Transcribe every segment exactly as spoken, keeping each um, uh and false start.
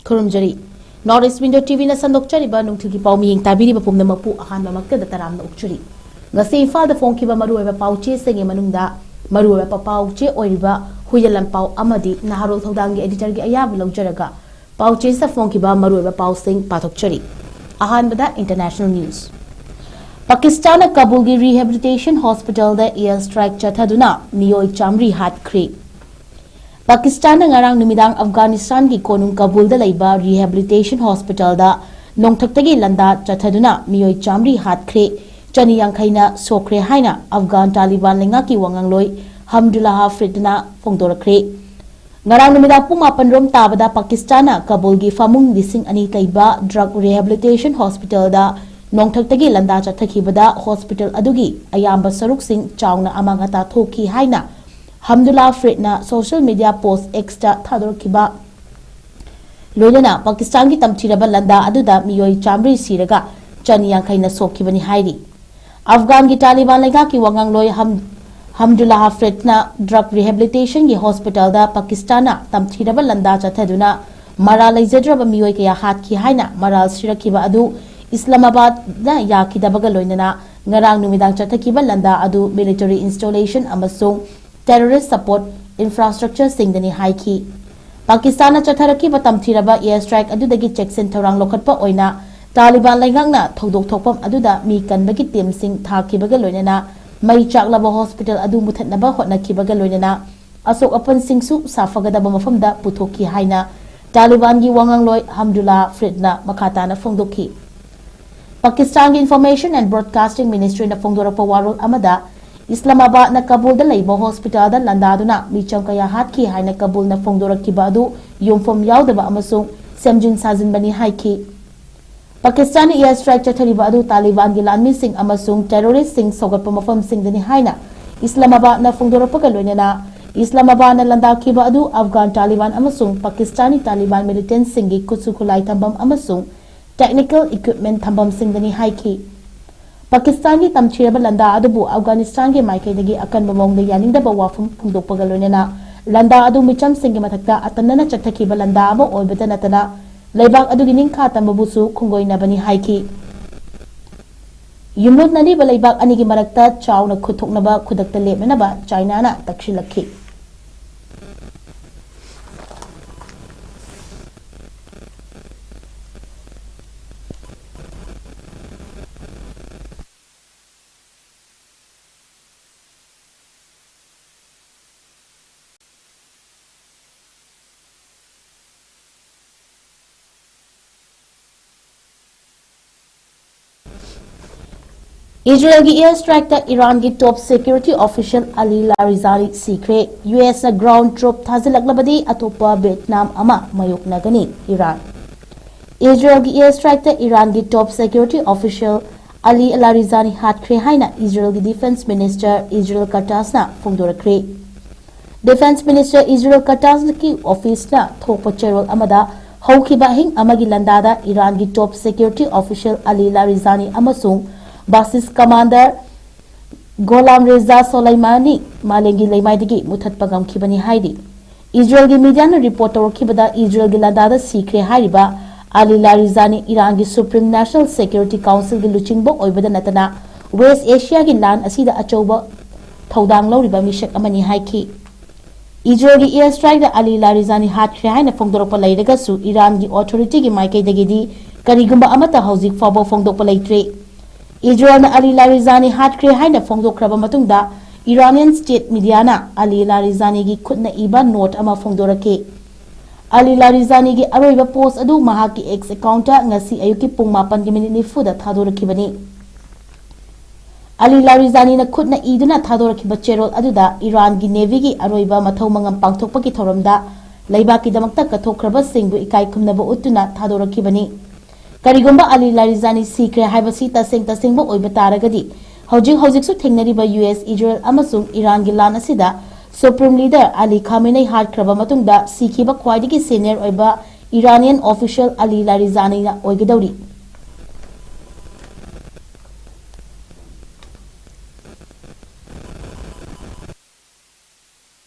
ꯈꯨꯔꯨꯝꯖꯔꯤ꯫ North East Window ꯇꯤꯚꯤꯅ ꯁꯟꯗꯣꯛꯆꯔꯤꯕ ꯅꯨꯡꯊꯤꯜꯒꯤ ꯄꯥꯎ ꯃꯤꯌꯦꯡ ꯇꯥꯕꯤꯔꯤꯕ ꯄꯨꯝꯅꯃꯛꯄꯨ ꯑꯍꯥꯟꯕꯃꯛꯇꯗ ꯇꯔꯥꯝꯅ ꯑꯣꯛꯆꯔꯤ꯫ ꯉꯁꯤ ꯏꯝꯐꯥꯜꯗ ꯐꯣꯡꯈꯤꯕ ꯃꯔꯨꯑꯣꯏꯕ ꯄꯥꯎ ꯆꯦꯁꯤꯡꯒꯤ ꯃꯅꯨꯡꯗ ꯃꯔꯨꯑꯣꯏꯕ ꯄꯥꯎ ꯆꯦ ꯑꯣꯏꯔꯤꯕ ꯍꯨꯏꯗ ꯂꯟꯄꯥꯎ ꯑꯃꯗꯤ ꯅꯍꯥꯔꯣꯜ ꯊꯧꯗꯥꯡꯒꯤ ꯑꯦꯗꯤꯇꯔꯒꯤ ꯑꯌꯥꯕ ꯂꯧꯖꯔꯒ ꯄꯥꯎ ꯆꯦꯁꯤꯗ ꯐꯣꯡꯈꯤꯕ ꯃꯔꯨꯑꯣꯏꯕ ꯄꯥꯎꯁꯤꯡ ꯄꯥꯊꯣꯛꯆꯔꯤ꯫ ꯑꯍꯥꯟꯕꯗ international news꯫ ꯄꯥꯀꯤꯁꯇꯥꯟꯅ ꯀꯥꯕꯨꯜꯒꯤ rehabilitation hospitalꯗ air strike ꯆꯠꯊꯗꯨꯅ ꯃꯤꯑꯣꯏ ꯆꯥꯃꯔꯤ ꯍꯥꯠꯈ꯭ꯔꯦ꯫ ꯄꯥꯀꯤꯁꯇꯥꯟꯅ ꯉꯔꯥꯡ ꯅꯨꯃꯤꯗꯥꯡ ꯑꯐꯒꯥꯅꯤꯁꯇꯥꯟꯒꯤ ꯀꯣꯅꯨꯡ ꯀꯥꯕꯨꯜꯗ ꯂꯩꯕ rehabilitation hospitalꯗ ꯅꯣꯡꯊꯛꯇꯒꯤ ꯂꯥꯟꯗꯥ ꯆꯠꯊꯗꯨꯅ ꯃꯤꯑꯣꯏ ꯆꯥꯃꯔꯤ ꯍꯥꯠꯈ꯭ꯔꯦ, ꯆꯅꯤ ꯌꯥꯡꯈꯩꯅ ꯁꯣꯛꯈ꯭ꯔꯦ ꯍꯥꯏꯅ ꯑꯐꯒꯥꯟ ꯇꯥꯂꯤꯕꯥꯟ ꯂꯩꯉꯥꯛꯀꯤ ꯋꯥꯉꯥꯡꯂꯣꯏ ꯍꯝꯗꯨꯜꯂꯥꯍ ꯐ꯭ꯔꯤꯗꯅ ꯐꯣꯡꯗꯣꯔꯛꯈ꯭ꯔꯦ꯫ ꯉꯔꯥꯡ ꯅꯨꯃꯤꯗꯥꯡ ꯄꯨꯡ ꯃꯥꯄꯟ ꯔꯣꯝ ꯇꯥꯕꯗ ꯄꯥꯀꯤꯁꯇꯥꯟꯅ ꯀꯥꯕꯨꯜꯒꯤ ꯐꯃꯨꯡ ꯂꯤꯁꯤꯡ ꯑꯅꯤ ꯂꯩꯕ drug rehabilitation hospitalꯗ ꯅꯣꯡꯊꯛꯇꯒꯤ ꯂꯥꯟꯗꯥ ꯆꯠꯊꯈꯤꯕꯗ hospital ꯑꯗꯨꯒꯤ ꯑꯌꯥꯝꯕ ꯁꯔꯨꯛꯁꯤꯡ ꯆꯥꯎꯅ ꯑꯃꯥꯡ ꯑꯇꯥ ꯊꯣꯛꯈꯤ ꯍꯥꯏꯅ ꯍꯝꯗꯨꯜꯂꯥ ꯐ꯭ꯔꯤꯗꯅ social media post Xꯇ ꯊꯥꯗꯣꯔꯛꯈꯤꯕ ꯂꯣꯏꯅꯅ ꯄꯥꯀꯤꯁꯇꯥꯟꯒꯤ ꯇꯝꯊꯤꯔꯕ ꯂꯥꯟꯗꯥ ꯑꯗꯨꯗ ꯃꯤꯑꯣꯏ ꯆꯥꯃꯔꯤ ꯁꯤꯔꯒ ꯆꯅꯤ ꯌꯥꯡꯈꯩꯅ ꯁꯣꯛꯈꯤꯕꯅꯤ ꯍꯥꯏꯔꯤ꯫ ꯑꯐꯒꯥꯟꯒꯤ ꯇꯥꯂꯤꯕꯥꯟ ꯂꯩꯉꯥꯛꯀꯤ ꯋꯥꯉꯥꯡꯂꯣꯏ ꯍꯝ-, ꯍꯝꯗꯨꯜꯂꯥꯍ ꯐ꯭ꯔꯤꯗꯅ drug rehabilitationꯒꯤ hospitalꯗ ꯄꯥꯀꯤꯁꯇꯥꯟꯅ ꯇꯝꯊꯤꯔꯕ ꯂꯥꯟꯗꯥ ꯆꯠꯊꯗꯨꯅ ꯃꯔꯥꯜ ꯂꯩꯖꯗ꯭ꯔꯕ ꯃꯤꯑꯣꯏ ꯀꯌꯥ ꯍꯥꯠꯈꯤ ꯍꯥꯏꯅ ꯃꯔꯥꯜ ꯁꯤꯔꯛꯈꯤꯕ ꯑꯗꯨ ꯏꯁꯂꯥꯃꯥꯕꯥꯗꯅ ꯌꯥꯈꯤꯗꯕꯒ ꯂꯣꯏꯅꯅ ꯉꯔꯥꯡ ꯅꯨꯃꯤꯗꯥꯡ ꯆꯠꯊꯈꯤꯕ ꯂꯥꯟꯗꯥ ꯑꯗꯨ military installation ꯑꯃꯁꯨꯡ terrorist support infrastructureꯁꯤꯡꯗꯅꯤ ꯍꯥꯏꯈꯤ꯫ ꯄꯥꯀꯤꯁꯇꯥꯟꯅ ꯆꯠꯊꯔꯛꯈꯤꯕ ꯇꯝꯊꯤꯔꯕ air strike ꯑꯗꯨꯗꯒꯤ ꯆꯦꯛꯁꯤꯟ ꯊꯧꯔꯥꯡ ꯂꯧꯈꯠꯄ ꯑꯣꯏꯅ ꯇꯥꯂꯤꯕꯥꯟ ꯂꯩꯉꯥꯛꯅ ꯊꯧꯗꯣꯛ ꯊꯣꯛꯐꯝ ꯑꯗꯨꯗ ꯃꯤ ꯀꯟꯕꯒꯤ teamꯁꯤꯡ ꯊꯥꯈꯤꯕꯒ ꯂꯣꯏꯅꯅ ꯃꯩ ꯆꯥꯛꯂꯕ hospital ꯑꯗꯨ ꯃꯨꯊꯠꯅꯕ ꯍꯣꯠꯅꯈꯤꯕꯒ ꯂꯣꯏꯅꯅ ꯑꯁꯣꯛ ꯑꯄꯟꯁꯤꯡꯁꯨ ꯁꯥꯐꯒꯗꯕ ꯃꯐꯝꯗ ꯄꯨꯊꯣꯛꯈꯤ ꯍꯥꯏꯅ ꯇꯥꯂꯤꯕꯥꯟꯒꯤ ꯋꯥꯉꯥꯡꯂꯣꯏ ꯍꯝꯗꯨꯜꯂꯥ ꯐ꯭ꯔꯤꯗꯅ ꯃꯈꯥ ꯇꯥꯅ ꯐꯣꯡꯗꯣꯛꯈꯤ꯫ ꯄꯥꯀꯤꯁꯇꯥꯟꯒꯤ Information and Broadcasting Ministryꯅ ꯐꯣꯡꯗꯣꯔꯛꯄ ꯋꯥꯔꯣꯜ ꯑꯃꯗ, ꯏꯁꯂꯥꯃꯥꯕꯥꯗꯅ ꯀꯥꯕꯨꯜꯗ ꯂꯩꯕ hospitalꯗ ꯂꯥꯟꯗꯥꯗꯨꯅ ꯃꯤꯆꯝ ꯀꯌꯥ ꯍꯥꯠꯈꯤ ꯍꯥꯏꯅ ꯀꯥꯕꯨꯜꯅ ꯐꯣꯡꯗꯣꯔꯛꯈꯤꯕ ꯑꯗꯨ ꯌꯨꯝꯐꯝ ꯌꯥꯎꯗꯕ ꯑꯃꯁꯨꯡ ꯁꯦꯝꯖꯤꯟ ꯁꯥꯖꯤꯟꯕꯅꯤ ꯍꯥꯏꯈꯤ꯫ ꯄꯥꯀꯤꯁꯇꯥꯟꯅ air strike ꯆꯠꯊꯔꯤꯕ ꯑꯗꯨ ꯇꯥꯂꯤꯕꯥꯟꯒꯤ ꯂꯥꯟꯃꯤꯁꯤꯡ ꯑꯃꯁꯨꯡ terroristꯁꯤꯡ ꯁꯧꯒꯠꯄ ꯃꯐꯝꯁꯤꯡꯗꯅꯤ ꯍꯥꯏꯅ ꯏꯁꯂꯥꯃꯥꯕꯥꯗꯅ ꯐꯣꯡꯗꯣꯔꯛꯄꯒ ꯂꯣꯏꯅꯅ ꯏꯁꯂꯥꯃꯥꯕꯥꯗꯅ ꯂꯥꯟꯗꯥꯈꯤꯕ ꯑꯗꯨ ꯑꯐꯒꯥꯟ ꯇꯥꯂꯤꯕꯥꯟ ꯑꯃꯁꯨꯡ ꯄꯥꯀꯤꯁꯇꯥꯅꯤ ꯇꯥꯂꯤꯕꯥꯟ militantꯁꯤꯡꯒꯤ ꯈꯨꯠꯁꯨ ꯈꯨꯠꯂꯥꯏ ꯊꯝꯐꯝ ꯑꯃꯁꯨꯡ technical equipment ꯊꯝꯐꯝꯁꯤꯡꯗꯅꯤ ꯍꯥꯏꯈꯤ꯫ ꯄꯥꯀꯤꯁꯇꯥꯟꯒꯤ ꯇꯝꯊꯤꯔꯕ ꯂꯥꯟꯗꯥ ꯑꯗꯨꯕꯨ ꯑꯐꯒꯥꯅꯤꯁꯇꯥꯟꯒꯤ ꯃꯥꯏꯀꯩꯗꯒꯤ ꯑꯀꯟꯕ ꯃꯑꯣꯡꯗ ꯌꯥꯅꯤꯡꯗꯕ ꯋꯥꯐꯝ ꯐꯣꯡꯗꯣꯛꯄꯒ ꯂꯣꯏꯅꯅ ꯂꯥꯟꯗꯥ ꯑꯗꯨ ꯃꯤꯆꯝꯁꯤꯡꯒꯤ ꯃꯊꯛꯇ ꯑꯇꯟꯅꯅ ꯆꯠꯊꯈꯤꯕ ꯂꯥꯟꯗꯥ ꯑꯃ ꯑꯣꯏꯕꯇ ꯅꯠꯇꯅ ꯂꯩꯕꯥꯛ ꯑꯗꯨꯒꯤ ꯅꯤꯡꯈꯥ ꯇꯝꯕꯕꯨꯁꯨ ꯈꯣꯡꯒꯣꯏꯅꯕꯅꯤ ꯍꯥꯏꯈꯤ꯫ ꯌꯨꯝꯂꯣꯟꯅꯔꯤꯕ ꯂꯩꯕꯥꯛ ꯑꯅꯤꯒꯤ ꯃꯔꯛꯇ ꯆꯥꯎꯅ ꯈꯨꯠꯊꯣꯛꯅꯕ ꯈꯨꯗꯛꯇ ꯂꯦꯞꯅꯅꯕ ꯆꯥꯏꯅꯥꯅ ꯇꯛꯁꯤꯜꯂꯛꯈꯤ꯫ ꯏꯖꯔꯦꯜꯒꯤ air strikeꯇ ꯏꯔꯥꯟꯒꯤ top security official Ali Larijani ꯁꯤꯈ꯭ꯔꯦ꯫ ꯌꯨ ꯑꯦꯁꯅ ground troop ꯊꯥꯖꯤꯜꯂꯛꯂꯕꯗꯤ ꯑꯇꯣꯞꯄ ꯕꯦꯠꯅꯥꯝ ꯑꯃ ꯃꯥꯌꯣꯛꯅꯒꯅꯤ ꯏꯔꯥꯟ꯫ ꯏꯖꯔꯦꯜꯒꯤ air strikeꯇ ꯏꯔꯥꯟꯒꯤ top security official Ali Larijani ꯍꯥꯠꯈ꯭ꯔꯦ ꯍꯥꯏꯅ ꯏꯖꯔꯦꯜꯒꯤ defence minister ꯏꯖꯔꯦꯜ ꯀꯇꯥꯁꯅ ꯐꯣꯡꯗꯣꯔꯛꯈ꯭ꯔꯦ꯫ Defence Minister ꯏꯖꯔꯦꯜ ꯀꯇꯥꯁꯀꯤ officeꯅ ꯊꯣꯛꯄ ꯆꯦꯔꯣꯜ ꯑꯃꯗ ꯍꯧꯈꯤꯕ ꯑꯍꯤꯡ ꯑꯃꯒꯤ ꯂꯥꯟꯗꯥꯗ ꯏꯔꯥꯟꯒꯤ top security official ꯑꯂꯤ ꯂꯥꯔꯤꯖꯥꯅꯤ ꯑꯃꯁꯨꯡ basis commander ꯒꯣꯂꯥꯝ ꯔꯦꯖꯥ ꯁꯣꯂꯩꯃꯥꯅꯤ ꯃꯥꯂꯦꯝꯒꯤ ꯂꯩꯃꯥꯏꯗꯒꯤ ꯃꯨꯊꯠꯄ ꯉꯝꯈꯤꯕꯅꯤ ꯍꯥꯏꯔꯤ꯫ ꯏꯖꯔꯦꯜꯒꯤ mediaꯅ report ꯇꯧꯔꯛꯈꯤꯕꯗ ꯏꯖꯔꯦꯜꯒꯤ ꯂꯥꯟꯗꯥꯗ ꯁꯤꯈ꯭ꯔꯦ ꯍꯥꯏꯔꯤꯕ ꯑꯂꯤ ꯂꯥꯔꯤꯖꯥꯅꯤ ꯏꯔꯥꯟꯒꯤ Supreme National Security Councilꯒꯤ ꯂꯨꯆꯤꯡꯕ ꯑꯣꯏꯕꯗ ꯅꯠꯇꯅ West Asiaꯒꯤ ꯂꯥꯟ ꯑꯁꯤꯗ ꯑꯆꯧꯕ ꯊꯧꯗꯥꯡ ꯂꯧꯔꯤꯕ ꯃꯤꯁꯛ ꯑꯃꯅꯤ ꯍꯥꯏꯈꯤ꯫ ꯏꯖꯔꯦꯜꯒꯤ air strikeꯇ ꯑꯂꯤ ꯂꯥꯔꯤꯖꯥꯅꯤ ꯍꯥꯠꯈ꯭ꯔꯦ ꯍꯥꯏꯅ ꯐꯣꯡꯗꯣꯔꯛꯄ ꯂꯩꯔꯒꯁꯨ ꯏꯔꯥꯟꯒꯤ authorityꯒꯤ ꯃꯥꯏꯀꯩꯗꯒꯤꯗꯤ ꯀꯔꯤꯒꯨꯝꯕ ꯑꯃꯠꯇ ꯍꯧꯖꯤꯛ ꯐꯥꯎꯕ ꯐꯣꯡꯗꯣꯛꯄ ꯂꯩꯇ꯭ꯔꯤ꯫ ꯏꯖꯔꯦꯜꯅ ꯑꯂꯤ ꯂꯥꯔꯤꯖꯥꯅꯤ ꯍꯥꯠꯈ꯭ꯔꯦ ꯍꯥꯏꯅ ꯐꯣꯡꯗꯣꯛꯈ꯭ꯔꯕ ꯃꯇꯨꯡꯗ Iranian state mediaꯅ ꯑꯂꯤ ꯂꯥꯔꯤꯖꯥꯅꯤꯒꯤ ꯈꯨꯠꯅ ꯏꯕ note ꯑꯃ ꯐꯣꯡꯗꯣꯔꯛꯈꯤ꯫ ꯑꯂꯤ ꯂꯥꯔꯤꯖꯥꯅꯤꯒꯤ ꯑꯔꯣꯏꯕ post ꯑꯗꯨ ꯃꯍꯥꯛꯀꯤ X accountꯇ ꯉꯁꯤ ꯑꯌꯨꯛꯀꯤ ꯄꯨꯡ ꯃꯥꯄꯟꯒꯤ minute ꯅꯤꯐꯨꯗ ꯊꯥꯗꯣꯔꯛꯈꯤꯕꯅꯤ꯫ ꯑꯂꯤ ꯂꯥꯔꯤꯖꯥꯅꯤꯅ ꯈꯨꯠꯅ ꯏꯗꯨꯅ ꯊꯥꯗꯣꯔꯛꯈꯤꯕ ꯆꯦꯔꯣꯜ ꯑꯗꯨꯗ ꯏꯔꯥꯟꯒꯤ navyꯒꯤ ꯑꯔꯣꯏꯕ ꯃꯊꯧ ꯃꯉꯝ ꯄꯥꯡꯊꯣꯛꯄꯒꯤ ꯊꯧꯔꯝꯗ ꯂꯩꯕꯥꯛꯀꯤꯗꯃꯛꯇ ꯀꯠꯊꯣꯛꯈ꯭ꯔꯕꯁꯤꯡꯕꯨ ꯏꯀꯥꯏ ꯈꯨꯝꯅꯕ ꯎꯠꯇꯨꯅ ꯊꯥꯗꯣꯔꯛꯈꯤꯕꯅꯤ꯫ ꯀꯔꯤꯒꯨꯝꯕ ꯑꯂꯤ ꯂꯥꯔꯤꯖꯥꯅꯤ ꯁꯤꯈ꯭ꯔꯦ ꯍꯥꯏꯕꯁꯤ ꯇꯁꯦꯡ ꯇꯁꯦꯡꯕ ꯑꯣꯏꯕ ꯇꯥꯔꯒꯗꯤ, ꯍꯧꯖꯤꯛ ꯍꯧꯖꯤꯛꯁꯨ ꯊꯦꯡꯅꯔꯤꯕ ꯌꯨ ꯑꯦꯁ, ꯏꯖꯔꯦꯜ ꯑꯃꯁꯨꯡ ꯏꯔꯥꯟꯒꯤ ꯂꯥꯟ ꯑꯁꯤꯗ Supreme Leader ꯑꯂꯤ ꯈꯥꯃꯦꯅꯩ ꯍꯥꯠꯈ꯭ꯔꯕ ꯃꯇꯨꯡꯗ ꯁꯤꯈꯤꯕ ꯈ꯭ꯋꯥꯏꯗꯒꯤ senior ꯑꯣꯏꯕ Iranian official ꯑꯂꯤ ꯂꯥꯔꯤꯖꯥꯅꯤꯅ ꯑꯣꯏꯒꯗꯧꯔꯤ꯫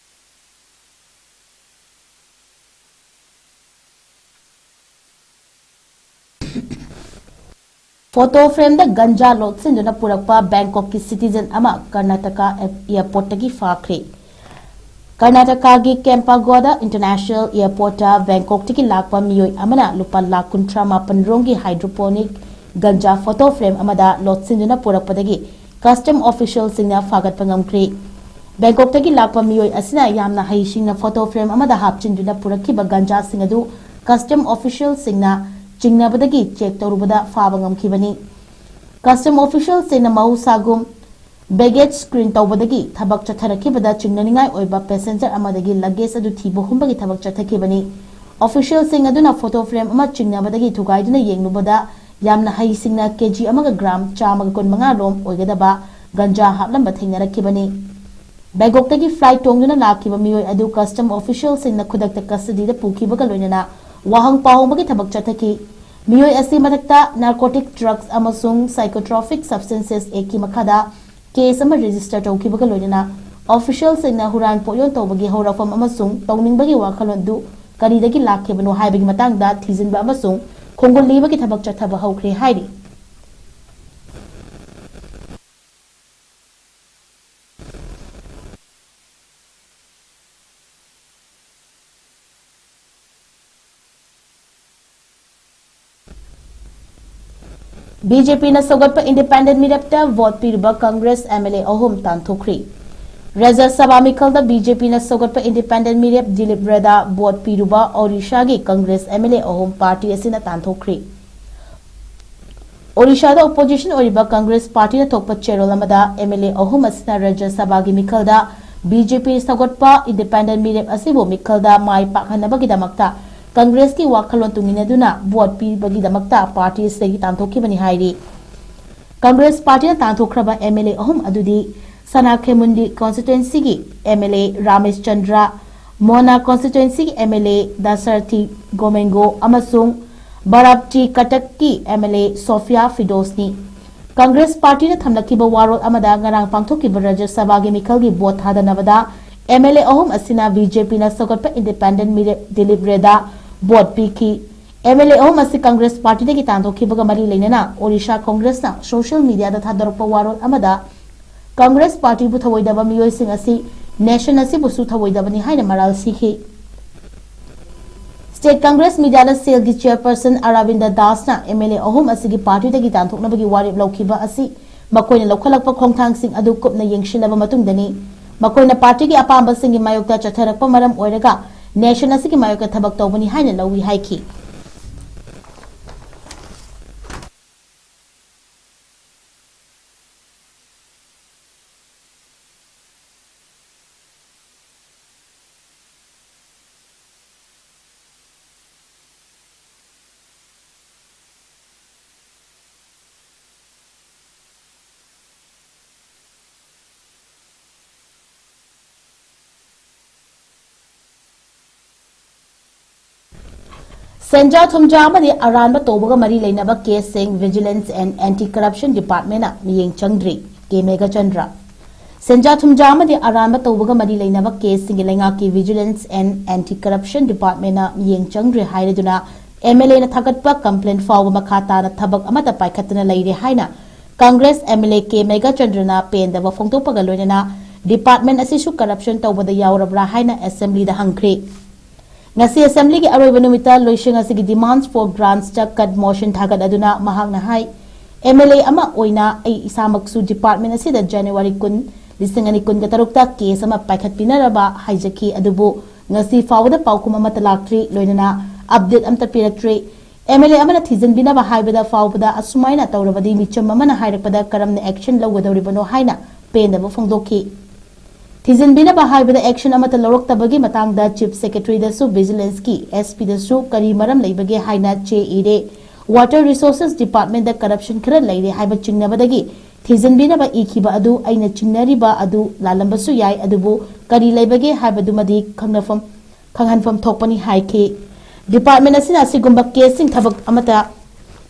ꯐꯣꯇꯣ ꯐ꯭ꯔꯦꯝꯗ ꯒꯟꯖꯥ ꯂꯣꯠꯁꯤꯟꯗꯨꯅ ꯄꯨꯔꯛꯄ ꯕꯦꯡꯀꯣꯛꯀꯤ ꯁꯤꯇꯤꯖꯟ ꯑꯃ ꯀꯔꯅꯥꯇꯀꯥ ꯑꯦꯌꯔꯄꯣꯔꯠꯇꯒꯤ ꯐꯥꯈ꯭ꯔꯦ꯫ ꯀꯔꯅꯥꯇꯀꯥꯒꯤ ꯀꯦꯝꯄꯥꯒꯣꯗꯥ ꯏꯟꯇꯔꯅꯦꯁꯅꯦꯜ ꯑꯦꯌꯔꯄꯣꯔꯠꯇ ꯕꯦꯡꯀꯣꯛꯇꯒꯤ ꯂꯥꯛꯄ ꯃꯤꯑꯣꯏ ꯑꯃꯅ ꯂꯨꯄꯥ ꯂꯥꯈ ꯀꯨꯟꯊ꯭ꯔꯥ ꯃꯥꯄꯟ ꯔꯣꯝꯒꯤ ꯍꯥꯏꯗ꯭ꯔꯣꯄꯣꯅꯤꯛ ꯒꯟꯖꯥ ꯐꯣꯇꯣ ꯐ꯭ꯔꯦꯝ ꯑꯃꯗ ꯂꯣꯠꯁꯤꯟꯗꯨꯅ ꯄꯨꯔꯛꯄꯗꯒꯤ ꯀꯁꯇꯝ ꯑꯣꯐꯤꯁꯤꯌꯦꯜꯁꯤꯡꯅ ꯐꯥꯒꯠꯄ ꯉꯝꯈ꯭ꯔꯦ꯫ ꯕꯦꯡꯀꯣꯛꯇꯒꯤ ꯂꯥꯛꯄ ꯃꯤꯑꯣꯏ ꯑꯁꯤꯅ ꯌꯥꯝꯅ ꯍꯩꯁꯤꯡꯅ ꯐꯣꯇꯣ ꯐ꯭ꯔꯦꯝ ꯑꯃꯗ ꯍꯥꯞꯆꯤꯟꯗꯨꯅ ꯄꯨꯔꯛꯈꯤꯕ ꯒꯟꯖꯥꯁꯤꯡ ꯑꯗꯨ ꯀꯁꯇꯝ ꯑꯣꯐꯤꯁꯤꯌꯦꯜꯁꯤꯡꯅ ꯆꯤꯡꯅꯕꯗꯒꯤ ꯆꯦꯛ ꯇꯧꯔꯨꯕꯗ ꯐꯥꯕ ꯉꯝꯈꯤꯕꯅꯤ꯫ ꯀꯁꯇꯝ ꯑꯣꯐꯤꯁꯤꯌꯦꯜꯁꯤꯡꯅ ꯃꯍꯧꯁꯥꯒꯨꯝ ꯕꯦꯒꯦꯖ ꯁ꯭ꯀ꯭ꯔꯤꯟ ꯇꯧꯕꯗꯒꯤ ꯊꯕꯛ ꯆꯠꯊꯔꯛꯈꯤꯕꯗ ꯆꯤꯡꯅꯅꯤꯡꯉꯥꯏ ꯑꯣꯏꯕ ꯄꯦꯁꯦꯟꯖꯔ ꯑꯃꯗꯒꯤ ꯂꯒꯦꯖ ꯑꯗꯨ ꯊꯤꯕ ꯍꯨꯝꯕꯒꯤ ꯊꯕꯛ ꯆꯠꯊꯈꯤꯕꯅꯤ꯫ ꯑꯣꯐꯤꯁꯤꯌꯦꯜꯁꯤꯡ ꯑꯗꯨꯅ ꯐꯣꯇꯣ ꯐ꯭ꯔꯦꯝ ꯑꯃ ꯆꯤꯡꯅꯕꯗꯒꯤ ꯊꯨꯒꯥꯏꯗꯨꯅ ꯌꯦꯡꯂꯨꯕꯗ ꯌꯥꯝꯅ ꯍꯩꯁꯤꯡꯅ ꯀꯦꯖꯤ ꯑꯃꯒ ꯒ꯭ꯔꯥꯝ ꯆꯥꯝꯃꯒ ꯀꯨꯟꯃꯉꯥ ꯔꯣꯝ ꯑꯣꯏꯒꯗꯕ ꯒꯟꯖꯥ ꯍꯥꯞꯂꯝꯕ ꯊꯦꯡꯅꯔꯛꯈꯤꯕꯅꯤ꯫ ꯕꯦꯡꯀꯣꯛꯇꯒꯤ ꯐ꯭ꯂꯥꯏꯠ ꯇꯣꯡꯗꯨꯅ ꯂꯥꯛꯈꯤꯕ ꯃꯤꯑꯣꯏ ꯑꯗꯨ ꯀꯁꯇꯝ ꯑꯣꯐꯤꯁꯤꯌꯦꯜꯁꯤꯡꯅ ꯈꯨꯗꯛꯇ ꯀꯁꯇꯗꯤꯗ ꯄꯨꯈꯤꯕꯒ ꯂꯣꯏꯅꯅ ꯋꯥꯍꯪ ꯄꯥꯎꯍꯣꯡꯕꯒꯤ ꯊꯕꯛ ꯆꯠꯊꯈꯤ꯫ ꯃꯤꯑꯣꯏ ꯑꯁꯤ ꯃꯊꯛꯇ ꯅꯥꯔꯀꯣꯇꯤꯛ ꯗ꯭ꯔꯒꯁ ꯑꯃꯁꯨꯡ ꯁꯥꯏꯀꯣꯇ꯭ꯔꯣꯐꯤꯛ ꯁꯕꯁꯇꯦꯟꯁꯦꯁ ꯑꯦꯛꯀꯤ ꯃꯈꯥꯗ ꯀꯦꯁ ꯑꯃ ꯔꯦꯖꯤꯁꯇꯔ ꯇꯧꯈꯤꯕꯒ ꯂꯣꯏꯅꯅ ꯑꯣꯐꯤꯁꯤꯌꯦꯜꯁꯤꯡꯅ ꯍꯨꯔꯥꯟ ꯄꯣꯠꯌꯣꯟ ꯇꯧꯕꯒꯤ ꯍꯧꯔꯛꯐꯝ ꯑꯃꯁꯨꯡ ꯇꯧꯅꯤꯡꯕꯒꯤ ꯋꯥꯈꯜꯂꯣꯟ ꯑꯗꯨ ꯀꯔꯤꯗꯒꯤ ꯂꯥꯛꯈꯤꯕꯅꯣ ꯍꯥꯏꯕꯒꯤ ꯃꯇꯥꯡꯗ ꯊꯤꯖꯤꯟꯕ ꯑꯃꯁꯨꯡ ꯈꯣꯡꯒꯨꯜ ꯂꯤꯕꯒꯤ ꯊꯕꯛ ꯆꯠꯊꯕ ꯍꯧꯈ꯭ꯔꯦ ꯍꯥꯏꯔꯤ꯫ ꯕꯤ ꯖꯦ ꯄꯤꯅ ꯁꯧꯒꯠꯄ ꯏꯟꯗꯤꯄꯦꯟꯗꯦꯟ ꯃꯤꯔꯦꯞꯇ ꯚꯣꯠ ꯄꯤꯔꯨꯕ ꯀꯪꯒ꯭ꯔꯦꯁ ꯑꯦꯝ ꯑꯦꯜ ꯑꯦ ꯑꯍꯨꯝ ꯇꯥꯟꯊꯣꯛꯈ꯭ꯔꯤ꯫ ꯔꯥꯖ꯭ꯌ ꯁꯚꯥ ꯃꯤꯈꯜꯗ ꯕꯤ ꯖꯦ ꯄꯤꯅ ꯁꯧꯒꯠꯄ ꯏꯟꯗꯤꯄꯦꯟꯗꯦꯟ ꯃꯤꯔꯦꯞ ꯗꯤꯂꯤꯞ ꯔꯦꯗꯥ ꯚꯣꯠ ꯄꯤꯔꯨꯕ ꯑꯣꯔꯤꯁꯥꯒꯤ ꯀꯪꯒ꯭ꯔꯦꯁ ꯑꯦꯝ ꯑꯦꯜ ꯑꯦ ꯑꯍꯨꯝ ꯄꯥꯔꯇꯤ ꯑꯁꯤꯅ ꯇꯥꯟꯊꯣꯛꯈ꯭ꯔꯤ꯫ ꯑꯣꯔꯤꯁꯥꯗ ꯑꯣꯄꯣꯖꯤꯁꯟ ꯑꯣꯏꯔꯤꯕ ꯀꯪꯒ꯭ꯔꯦꯁ ꯄꯥꯔꯇꯤꯅ ꯊꯣꯛꯄ ꯆꯦꯔꯣꯜ ꯑꯃꯗ ꯑꯦꯝ ꯑꯦꯜ ꯑꯦ ꯑꯍꯨꯝ ꯑꯁꯤꯅ ꯔꯥꯖ꯭ꯌ ꯁꯚꯥꯒꯤ ꯃꯤꯈꯜꯗ ꯕꯤ ꯖꯦ ꯄꯤ ꯁꯧꯒꯠꯄ ꯏꯟꯗꯤꯄꯦꯟꯗꯦꯟ ꯃꯤꯔꯦꯞ ꯑꯁꯤꯕꯨ ꯃꯤꯈꯜꯗ ꯃꯥꯏ ꯄꯥꯛꯍꯟꯅꯕꯒꯤꯗꯃꯛꯇ ꯀꯪꯒ꯭ꯔꯦꯁꯀꯤ ꯋꯥꯈꯜꯂꯣꯟ ꯇꯨꯡꯏꯟꯅꯗꯨꯅ ꯚꯣꯠ ꯄꯤꯕꯒꯤꯗꯃꯛꯇ ꯄꯥꯔꯇꯤ ꯑꯁꯤꯗꯒꯤ ꯇꯥꯟꯊꯣꯛꯈꯤꯕꯅꯤ ꯍꯥꯏꯔꯤ꯫ ꯀꯪꯒ꯭ꯔꯦꯁ ꯄꯥꯔꯇꯤꯅ ꯇꯥꯟꯊꯣꯛꯈ꯭ꯔꯕ ꯑꯦꯝ ꯑꯦꯜ ꯑꯦ ꯑꯍꯨꯝ ꯑꯗꯨꯗꯤ ꯁꯅꯥꯈꯦꯃꯨꯟꯗꯤ ꯀꯣꯟꯁꯇꯤꯇ꯭ꯋꯦꯟꯁꯤꯒꯤ M L A Ramesh Chandra, ꯃꯣꯅꯥ ꯀꯣꯟꯁꯇꯤꯇ꯭ꯋꯦꯟꯁꯤꯒꯤ ꯑꯦꯝ ꯑꯦꯜ ꯑꯦ ꯗꯥꯁꯔꯊꯤ ꯒꯣꯃꯦꯡꯒꯣ ꯑꯃꯁꯨꯡ ꯕꯔꯥꯞꯇꯤ ꯀꯇꯛꯀꯤ ꯑꯦꯝ ꯑꯦꯜ ꯑꯦ ꯁꯣꯐꯤꯌꯥ ꯐꯤꯗꯣꯁꯅꯤ꯫ ꯀꯪꯒ꯭ꯔꯦꯁ ꯄꯥꯔꯇꯤꯅ ꯊꯝꯂꯛꯈꯤꯕ ꯋꯥꯔꯣꯜ ꯑꯃꯗ ꯉꯔꯥꯡ ꯄꯥꯡꯊꯣꯛꯈꯤꯕ ꯔꯥꯖ꯭ꯌ ꯁꯚꯥꯒꯤ ꯃꯤꯈꯜꯒꯤ ꯚꯣꯠ ꯊꯥꯗꯅꯕꯗ ꯑꯦꯝ ꯑꯦꯜ ꯑꯦ ꯑꯍꯨꯝ ꯑꯁꯤꯅ ꯕꯤ ꯖꯦ ꯄꯤꯅ ꯁꯧꯒꯠꯄ ꯏꯟꯗꯤꯄꯦꯟꯗꯦꯟ ꯃꯤꯔꯦꯞ ꯗꯤꯂꯤꯞ ꯔꯦꯗꯥ ꯚꯣꯠ ꯄꯤꯈꯤ꯫ ꯑꯦꯝ ꯑꯦꯜ ꯑꯦ ꯑꯍꯨꯝ ꯑꯁꯤ ꯀꯪꯒ꯭ꯔꯦꯁ ꯄꯥꯔꯇꯤꯗꯒꯤ ꯇꯥꯟꯊꯣꯛꯈꯤꯕꯒ ꯃꯔꯤ ꯂꯩꯅꯅ ꯑꯣꯔꯤꯁꯥ ꯀꯪꯒ꯭ꯔꯦꯁꯅ ꯁꯣꯁꯤꯌꯦꯜ ꯃꯤꯗꯤꯌꯥꯗ ꯊꯥꯗꯣꯔꯛꯄ ꯋꯥꯔꯣꯜ ꯑꯃꯗ ꯀꯪꯒ꯭ꯔꯦꯁ ꯄꯥꯔꯇꯤꯕꯨ ꯊꯧꯑꯣꯏꯗꯕ ꯃꯤꯑꯣꯏꯁꯤꯡ ꯑꯁꯤ ꯅꯦꯁꯟ ꯑꯁꯤꯕꯨꯁꯨ ꯊꯧꯑꯣꯏꯗꯕꯅꯤ ꯍꯥꯏꯅ ꯃꯔꯥꯜ ꯁꯤꯈꯤ꯫ ꯁ꯭ꯇꯦꯠ ꯀꯪꯒ꯭ꯔꯦꯁ ꯃꯤꯗꯤꯌꯥꯅ ꯁꯦꯜꯒꯤ ꯆꯦꯌꯔꯄꯔꯁꯟ ꯑꯔꯥꯕꯤꯟꯗ ꯗꯥꯁꯅ ꯑꯦꯝ ꯑꯦꯜ ꯑꯦ ꯑꯍꯨꯝ ꯑꯁꯤꯒꯤ ꯄꯥꯔꯇꯤꯗꯒꯤ ꯇꯥꯟꯊꯣꯛꯅꯕꯒꯤ ꯋꯥꯔꯦꯞ ꯂꯧꯈꯤꯕ ꯑꯁꯤ ꯃꯈꯣꯏꯅ ꯂꯧꯈꯠꯂꯛꯄ ꯈꯣꯡꯊꯥꯡꯁꯤꯡ ꯑꯗꯨ ꯀꯨꯞꯅ ꯌꯦꯡꯁꯤꯜꯂꯕ ꯃꯇꯨꯡꯗꯅꯤ꯫ ꯃꯈꯣꯏꯅ ꯄꯥꯔꯇꯤꯒꯤ ꯑꯄꯥꯝꯕꯁꯤꯡꯒꯤ ꯃꯥꯌꯣꯛꯇ ꯆꯠꯊꯔꯛꯄ ꯃꯔꯝ ꯑꯣꯏꯔꯒ ꯅꯦꯁꯟ ꯑꯁꯤꯒꯤ ꯃꯥꯌꯣꯛꯇ ꯊꯕꯛ ꯇꯧꯕꯅꯤ ꯍꯥꯏꯅ ꯂꯧꯏ ꯍꯥꯏꯈꯤ꯫ ꯁꯦꯟꯖꯥ ꯊꯨꯝꯖꯥ ꯑꯃꯗꯤ ꯑꯔꯥꯟꯕ ꯇꯧꯕꯒ ꯃꯔꯤ ꯂꯩꯅꯕ ꯀꯦꯁꯁꯤꯡ Vigilance and Anti Corruption Departmentꯅ ꯃꯤꯠꯌꯦꯡ ꯆꯪꯗ꯭ꯔꯤ, ꯀꯦ ꯃꯦꯘꯆꯟꯗ꯭ꯔ꯫ ꯁꯦꯟꯖꯥ ꯊꯨꯝꯖꯥ ꯑꯃꯗꯤ ꯑꯔꯥꯟꯕ ꯇꯧꯕꯒ ꯃꯔꯤ ꯂꯩꯅꯕ ꯀꯦꯁꯁꯤꯡꯒꯤ ꯂꯩꯉꯥꯛꯀꯤ Vigilance and Anti Corruption Departmentꯅ ꯃꯤꯠꯌꯦꯡ ꯆꯪꯗ꯭ꯔꯦ ꯍꯥꯏꯔꯗꯨꯅ ꯑꯦꯝ ꯑꯦꯜ ꯑꯦꯅ ꯊꯥꯒꯠꯄ ꯀꯝꯄ꯭ꯂꯦꯟ ꯐꯥꯎꯕ ꯃꯈꯥ ꯇꯥꯅ ꯊꯕꯛ ꯑꯃꯠꯇ ꯄꯥꯏꯈꯠꯇꯅ ꯂꯩꯔꯦ ꯍꯥꯏꯅ Congress M L A K ꯃꯦꯘꯆꯟꯗ꯭ꯔꯅ ꯄꯦꯟꯗꯕ ꯐꯣꯡꯗꯣꯛꯄꯒ ꯂꯣꯏꯅꯅ ꯗꯤꯄꯥꯔꯠꯃꯦꯟ ꯑꯁꯤꯁꯨ ꯀꯔꯞꯁꯟ ꯇꯧꯕꯗ ꯌꯥꯎꯔꯕ꯭ꯔꯥ ꯍꯥꯏꯅ ꯑꯦꯁꯦꯝꯕ꯭ꯂꯤꯗ ꯍꯪꯈ꯭ꯔꯦ꯫ ꯉꯁꯤ ꯑꯦꯁꯦꯝꯕ꯭ꯂꯤꯒꯤ ꯑꯔꯣꯏꯕ ꯅꯨꯃꯤꯠꯇ ꯂꯣꯏꯁꯪ ꯑꯁꯤꯒꯤ Demands for Grants cut motion ꯊꯥꯒꯠꯂꯗꯨꯅ ꯃꯍꯥꯛꯅ ꯍꯥꯏ, ꯑꯦꯝ ꯑꯦꯜ ꯑꯦ ꯑꯃ ꯑꯣꯏꯅ ꯑꯩ ꯏꯁꯥꯃꯛꯁꯨ ꯗꯤꯄꯥꯔꯠꯃꯦꯟ ꯑꯁꯤꯗ ꯖꯅꯋꯥꯔꯤ ꯀꯨꯟ, ꯂꯤꯁꯤꯡ ꯑꯅꯤ ꯀꯨꯟꯒ ꯇꯔꯨꯛꯇ ꯀꯦꯁ ꯑꯃ ꯄꯥꯏꯈꯠꯄꯤꯅꯔꯕ ꯍꯥꯏꯖꯈꯤ, ꯑꯗꯨꯕꯨ ꯉꯁꯤ ꯐꯥꯎꯕꯗ ꯄꯥꯎꯈꯨꯝ ꯑꯃꯠꯇ ꯂꯥꯛꯇ꯭ꯔꯤ, ꯂꯣꯏꯅꯅ ꯑꯞꯗꯦꯠ ꯑꯝꯇ ꯄꯤꯔꯛꯇ꯭ꯔꯤ꯫ ꯑꯦꯝ ꯑꯦꯜ ꯑꯦ ꯑꯃꯅ ꯊꯤꯖꯤꯟꯕꯤꯅꯕ ꯍꯥꯏꯕꯗ ꯐꯥꯎꯕꯗ ꯑꯁꯨꯃꯥꯏꯅ ꯇꯧꯔꯕꯗꯤ ꯃꯤꯆꯝ ꯑꯃꯅ ꯍꯥꯏꯔꯛꯄꯗ ꯀꯔꯝꯅ ꯑꯦꯛꯁꯟ ꯂꯧꯒꯗꯧꯔꯤꯕꯅꯣ ꯍꯥꯏꯅ ꯄꯦꯟꯗꯕ ꯐꯣꯡꯗꯣꯛꯈꯤ꯫ ꯊꯤꯖꯤꯟꯕꯤꯅꯕ ꯍꯥꯏꯕꯗ ꯑꯦꯛꯁꯟ ꯑꯃꯠꯇ ꯂꯧꯔꯛꯇꯕꯒꯤ ꯃꯇꯥꯡꯗ ꯆꯤꯐ ꯁꯦꯀ꯭ꯔꯦꯇꯔꯤꯗꯁꯨ, ꯚꯤꯖꯤꯂꯦꯟꯁꯀꯤ ꯑꯦꯁ ꯄꯤꯗꯁꯨ ꯀꯔꯤ ꯃꯔꯝ ꯂꯩꯕꯒꯦ ꯍꯥꯏꯅ ꯆꯦ ꯏꯔꯦ꯫ ꯋꯥꯇꯔ ꯔꯤꯁꯣꯔꯁꯦꯁ ꯗꯤꯄꯥꯔꯠꯃꯦꯟꯗ ꯀꯔꯞꯁꯟ ꯈꯔ ꯂꯩꯔꯦ ꯍꯥꯏꯕ ꯆꯤꯡꯅꯕꯗꯒꯤ ꯊꯤꯖꯤꯟꯕꯤꯅꯕ ꯏꯈꯤꯕ ꯑꯗꯨ ꯑꯩꯅ ꯆꯤꯡꯅꯔꯤꯕ ꯑꯗꯨ ꯂꯥꯜꯂꯝꯕꯁꯨ ꯌꯥꯏ, ꯑꯗꯨꯕꯨ ꯀꯔꯤ ꯂꯩꯕꯒꯦ ꯍꯥꯏꯕꯗꯨꯃꯗꯤ ꯈꯪꯅꯐꯝ, ꯈꯪꯍꯟꯐꯝ ꯊꯣꯛꯄꯅꯤ ꯍꯥꯏꯈꯤ꯫ ꯗꯤꯄꯥꯔꯠꯃꯦꯟ ꯑꯁꯤꯅ ꯑꯁꯤꯒꯨꯝꯕ ꯀꯦꯁꯁꯤꯡ ꯊꯕꯛ ꯑꯃꯠꯇ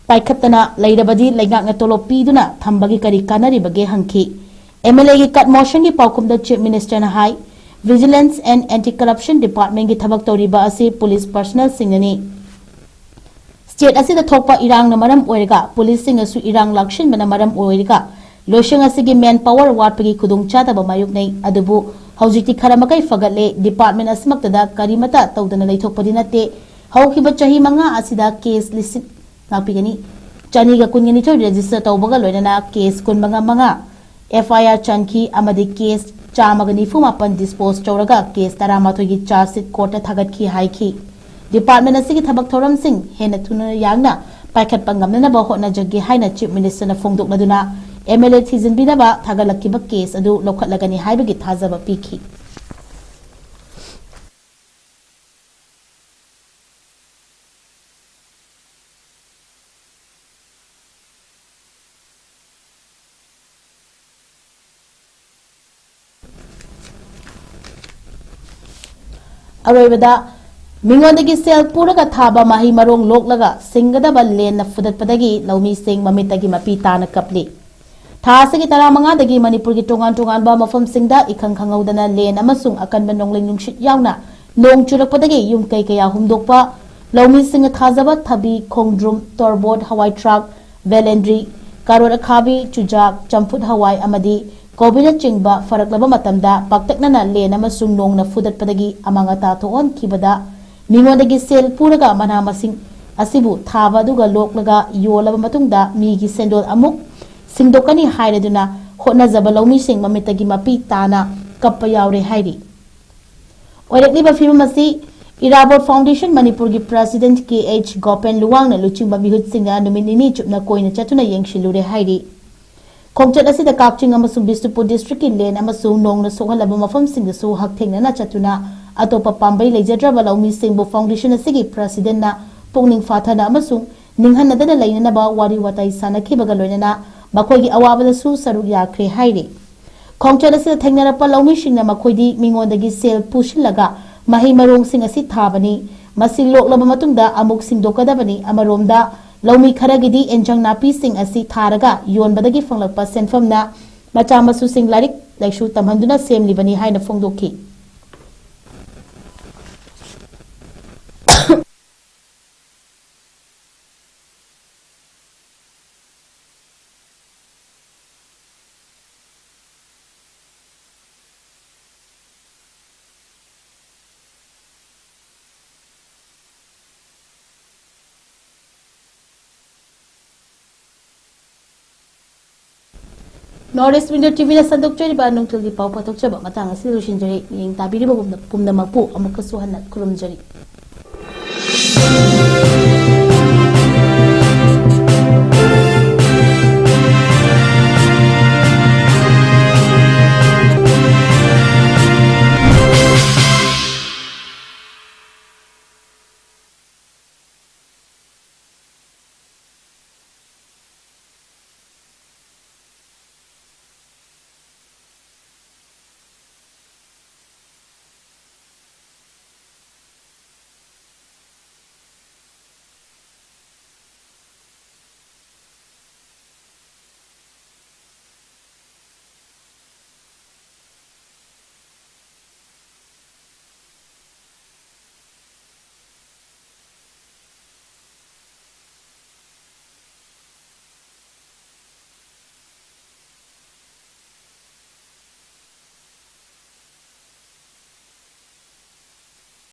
ꯄꯥꯏꯈꯠꯇꯅ ꯂꯩꯔꯕꯗꯤ ꯂꯩꯉꯥꯛꯅ ꯇꯣꯂꯣꯞ ꯄꯤꯗꯨꯅ ꯊꯝꯕꯒꯤ ꯀꯔꯤ ꯀꯥꯟꯅꯔꯤꯕꯒꯦ ꯍꯪꯈꯤ꯫ ꯑꯦꯝ ꯑꯦꯜ ꯑꯦꯒꯤ ꯀꯠ ꯃꯣꯁꯟꯒꯤ ꯄꯥꯎꯈꯨꯝꯗ ꯆꯤꯐ ꯃꯤꯅꯤꯁꯇꯔꯅ ꯍꯥꯏ, ꯚꯤꯖꯤꯂꯦꯟꯁ ꯑꯦꯟ ꯑꯦꯟꯇꯤ ꯀꯔꯞꯁꯟ ꯗꯤꯄꯥꯔꯠꯃꯦꯟꯒꯤ ꯊꯕꯛ ꯇꯧꯔꯤꯕ ꯑꯁꯤ ꯄꯨꯂꯤꯁ ꯄꯔꯁꯅꯦꯜꯁꯤꯡꯅꯅꯤ꯫ ꯁ꯭ꯇꯦꯠ ꯑꯁꯤꯗ ꯊꯣꯛꯄ ꯏꯔꯥꯡꯅ ꯃꯔꯝ ꯑꯣꯏꯔꯒ ꯄꯨꯂꯤꯁꯁꯤꯡꯅꯁꯨ ꯏꯔꯥꯡ ꯂꯥꯛꯁꯤꯟꯕꯅ ꯃꯔꯝ ꯑꯣꯏꯔꯒ ꯂꯣꯏꯁꯪ ꯑꯁꯤꯒꯤ ꯃꯦꯟ ꯄꯥꯋꯔ ꯋꯥꯠꯄꯒꯤ ꯈꯨꯗꯣꯡꯆꯥꯗꯕ ꯃꯥꯌꯣꯛꯅꯩ꯫ ꯑꯗꯨꯕꯨ ꯍꯧꯖꯤꯛꯇꯤ ꯈꯔ ꯃꯈꯩ ꯐꯒꯠꯂꯦ꯫ ꯗꯤꯄꯥꯔꯠꯃꯦꯟ ꯑꯁꯤꯃꯛꯇꯗ ꯀꯔꯤꯃꯠꯇ ꯇꯧꯗꯅ ꯂꯩꯊꯣꯛꯄꯗꯤ ꯅꯠꯇꯦ꯫ ꯍꯧꯈꯤꯕ ꯆꯍꯤ ꯃꯉꯥ ꯑꯁꯤꯗ ꯀꯦꯁ ꯂꯤꯁꯤꯡ, ꯉꯥꯛꯄꯤꯒꯅꯤ, ꯆꯅꯤꯒ ꯀꯨꯟꯒ ꯅꯤꯊꯣꯏ ꯔꯦꯖꯤꯁꯇꯔ ꯇꯧꯕꯒ ꯂꯣꯏꯅꯅ ꯀꯦꯁ ꯀꯨꯟꯃꯉꯥ ꯃꯉꯥ ꯑꯦꯐ ꯑꯥꯏ ꯑꯥꯔ ꯆꯟꯈꯤ ꯑꯃꯗꯤ ꯀꯦꯁ ꯆꯥꯝꯃꯒ ꯅꯤꯐꯨ ꯃꯥꯄꯟ ꯗꯤꯁꯄꯣꯖ ꯇꯧꯔꯒ ꯀꯦꯁ ꯇꯔꯥꯃꯥꯊꯣꯏꯒꯤ ꯆꯥꯔꯖ ꯁꯤꯠ ꯀꯣꯔꯠꯇ ꯊꯥꯒꯠꯈꯤ ꯍꯥꯏꯈꯤ꯫ ꯗꯤꯄꯥꯔꯠꯃꯦꯟ ꯑꯁꯤꯒꯤ ꯊꯕꯛ ꯊꯧꯔꯝꯁꯤꯡ ꯍꯦꯟꯅ ꯊꯨꯅ ꯌꯥꯡꯅ ꯄꯥꯏꯈꯠꯄ ꯉꯝꯅꯅꯕ ꯍꯣꯠꯅꯖꯒꯦ ꯍꯥꯏꯅ ꯆꯤꯐ ꯃꯤꯅꯤꯁꯇꯔꯅ ꯐꯣꯡꯗꯣꯛꯂꯗꯨꯅ ꯑꯦꯝ ꯑꯦꯜ ꯑꯦ ꯊꯤꯖꯤꯟꯕꯤꯅꯕ ꯊꯥꯒꯠꯂꯛꯈꯤꯕ ꯀꯦꯁ ꯑꯗꯨ ꯂꯧꯈꯠꯂꯒꯅꯤ ꯍꯥꯏꯕꯒꯤ ꯊꯥꯖꯕ ꯄꯤꯈꯤ꯫ ꯑꯔꯣꯏꯕꯗ, ꯃꯤꯉꯣꯟꯗꯒꯤ ꯁꯦꯜ ꯄꯨꯔꯒ ꯊꯥꯕ ꯃꯍꯩ ꯃꯔꯣꯡ ꯂꯣꯛꯂꯒ ꯁꯤꯡꯒꯗꯕ ꯂꯦꯟꯅ ꯐꯨꯗꯠꯄꯗꯒꯤ ꯂꯧꯃꯤꯁꯤꯡ ꯃꯃꯤꯠꯇꯒꯤ ꯃꯄꯤ ꯇꯥꯅ ꯀꯞꯂꯤ꯫ ꯊꯥ ꯑꯁꯤꯒꯤ ꯇꯔꯥꯃꯉꯥꯗꯒꯤ ꯃꯅꯤꯄꯨꯔꯒꯤ ꯇꯣꯉꯥꯟ ꯇꯣꯉꯥꯟꯕ ꯃꯐꯝꯁꯤꯡꯗ ꯏꯈꯪ ꯈꯪꯍꯧꯗꯅ ꯂꯦꯟ ꯑꯃꯁꯨꯡ ꯑꯀꯟꯕ ꯅꯣꯡꯂꯩ ꯅꯨꯡꯁꯤꯠ ꯌꯥꯎꯅ ꯅꯣꯡ ꯆꯨꯔꯛꯄꯗꯒꯤ ꯌꯨꯝ ꯀꯩ ꯀꯌꯥ ꯍꯨꯝꯗꯣꯛꯄ, ꯂꯧꯃꯤꯁꯤꯡꯅ ꯊꯥꯖꯕ ꯊꯕꯤ, ꯈꯣꯡꯗ꯭ꯔꯨꯝ, ꯇꯣꯔꯕꯣꯠ, ꯍꯋꯥꯏ ꯊ꯭ꯔꯥꯛ, ꯕꯦꯂꯦꯟꯗ꯭ꯔꯤ, ꯀꯥꯔꯣꯠ ꯑꯈꯥꯕꯤ, ꯆꯨꯖꯥꯛ, ꯆꯝꯐꯨꯠ ꯍꯋꯥꯏ ꯑꯃꯗꯤ ꯀꯣꯕꯤꯅꯆꯤꯡꯕ ꯐꯔꯛꯂꯕ ꯃꯇꯝꯗ ꯄꯥꯛꯇꯛꯅꯅ ꯂꯦꯟ ꯑꯃꯁꯨꯡ ꯅꯣꯡꯅ ꯐꯨꯗꯠꯄꯗꯒꯤ ꯑꯃꯥꯡ ꯑꯇꯥ ꯊꯣꯛꯍꯟꯈꯤꯕꯗ ꯃꯤꯉꯣꯟꯗꯒꯤ ꯁꯦꯜ ꯄꯨꯔꯒ ꯃꯅꯥ ꯃꯁꯤꯡ ꯑꯁꯤꯕꯨ ꯊꯥꯕ ꯑꯗꯨꯒ ꯂꯣꯛꯂꯒ ꯌꯣꯜꯂꯕ ꯃꯇꯨꯡꯗ ꯃꯤꯒꯤ ꯁꯦꯟꯗꯣꯜ ꯑꯃꯨꯛ ꯁꯤꯡꯗꯣꯛꯀꯅꯤ ꯍꯥꯏꯔꯗꯨꯅ ꯍꯣꯠꯅꯖꯕ ꯂꯧꯃꯤꯁꯤꯡ ꯃꯃꯤꯠꯇꯒꯤ ꯃꯄꯤ ꯇꯥꯅ ꯀꯞꯄ ꯌꯥꯎꯔꯦ ꯍꯥꯏꯔꯤ꯫ ꯑꯣꯏꯔꯛꯂꯤꯕ ꯐꯤꯕꯝ ꯑꯁꯤ ꯏꯔꯥꯕꯣꯠ ꯐꯥꯎꯟꯗꯦꯁꯟ ꯃꯅꯤꯄꯨꯔꯒꯤ ꯄ꯭ꯔꯁꯤꯗꯦꯟꯠ ꯀꯦ ꯑꯩꯆ ꯒꯣꯄꯦꯟ ꯂꯨꯋꯥꯡꯅ ꯂꯨꯆꯤꯡꯕ ꯃꯤꯍꯨꯠꯁꯤꯡꯅ ꯅꯨꯃꯤꯠ ꯅꯤꯅꯤ ꯆꯨꯞꯅ ꯀꯣꯏꯅ ꯆꯠꯇꯨꯅ ꯌꯦꯡꯁꯤꯜꯂꯨꯔꯦ ꯍꯥꯏꯔꯤ꯫ ꯈꯣꯡꯆꯠ ꯑꯁꯤꯗ ꯀꯛꯆꯤꯡ ꯑꯃꯁꯨꯡ ꯕꯤꯁꯅꯨꯄꯨꯔ ꯗꯤꯁꯇ꯭ꯔꯤꯛꯀꯤ ꯂꯦꯟ ꯑꯃꯁꯨꯡ ꯅꯣꯡꯅ ꯁꯣꯛꯍꯜꯂꯕ ꯃꯐꯝꯁꯤꯡꯗꯁꯨ ꯍꯛꯊꯦꯡꯅꯅ ꯆꯠꯇꯨꯅ ꯑꯇꯣꯞꯄ ꯄꯥꯝꯕꯩ ꯂꯩꯖꯗ꯭ꯔꯕ ꯂꯧꯃꯤꯁꯤꯡꯕꯨ ꯐꯥꯎꯟꯗꯦꯁꯟ ꯑꯁꯤꯒꯤ ꯄ꯭ꯔꯁꯤꯗꯦꯟꯠꯅ ꯄꯨꯛꯅꯤꯡ ꯐꯥꯊꯅ ꯑꯃꯁꯨꯡ ꯅꯤꯡꯍꯟꯅꯗꯅ ꯂꯩꯅꯅꯕ ꯋꯥꯔꯤ ꯋꯥꯇꯥꯏ ꯁꯥꯟꯅꯈꯤꯕꯒ ꯂꯣꯏꯅꯅ ꯃꯈꯣꯏꯒꯤ ꯑꯋꯥꯕꯗꯁꯨ ꯁꯔꯨꯛ ꯌꯥꯈ꯭ꯔꯦ ꯍꯥꯏꯔꯤ꯫ ꯈꯣꯡꯆꯠ ꯑꯁꯤꯗ ꯊꯦꯡꯅꯔꯛꯄ ꯂꯧꯃꯤꯁꯤꯡꯅ ꯃꯈꯣꯏꯗꯤ ꯃꯤꯉꯣꯟꯗꯒꯤ ꯁꯦꯜ ꯄꯨꯁꯤꯜꯂꯒ ꯃꯍꯩ ꯃꯔꯣꯡꯁꯤꯡ ꯑꯁꯤ ꯊꯥꯕꯅꯤ꯫ ꯃꯁꯤ ꯂꯣꯛꯂꯕ ꯃꯇꯨꯡꯗ ꯑꯃꯨꯛ ꯁꯤꯡꯗꯣꯛꯀꯗꯕꯅꯤ꯫ ꯑꯃꯔꯣꯝꯗ, ꯂꯧꯃꯤ ꯈꯔꯒꯤꯗꯤ ꯑꯦꯟꯁꯥꯡ ꯅꯥꯄꯤꯁꯤꯡ ꯑꯁꯤ ꯊꯥꯔꯒ ꯌꯣꯟꯕꯗꯒꯤ ꯐꯪꯂꯛꯄ ꯁꯦꯟꯐꯝꯅ ꯃꯆꯥ ꯃꯁꯨꯁꯤꯡ ꯂꯥꯏꯔꯤꯛ ꯂꯥꯏꯁꯨ ꯇꯝꯍꯟꯗꯨꯅ ꯁꯦꯝꯂꯤꯕꯅꯤ ꯍꯥꯏꯅ ꯐꯣꯡꯗꯣꯛꯈꯤ꯫ North East Window T V-ꯅ ꯁꯟꯗꯣꯛꯆꯔꯤꯕ ꯅꯨꯡꯊꯤꯜꯒꯤ ꯄꯥꯎ ꯄꯥꯊꯣꯛꯆꯕ ꯃꯇꯥꯡ ꯑꯁꯤ ꯂꯣꯏꯁꯤꯟꯖꯔꯦ꯫ ꯃꯤꯠꯌꯦꯡ ꯇꯥꯕꯤꯔꯤꯕ ꯄꯨꯝꯅ-, ꯄꯨꯝꯅꯃꯛꯄꯨ ꯑꯃꯨꯛꯀꯁꯨ ꯍꯟꯅ ꯈꯨꯔꯨꯝꯖꯔꯤ꯫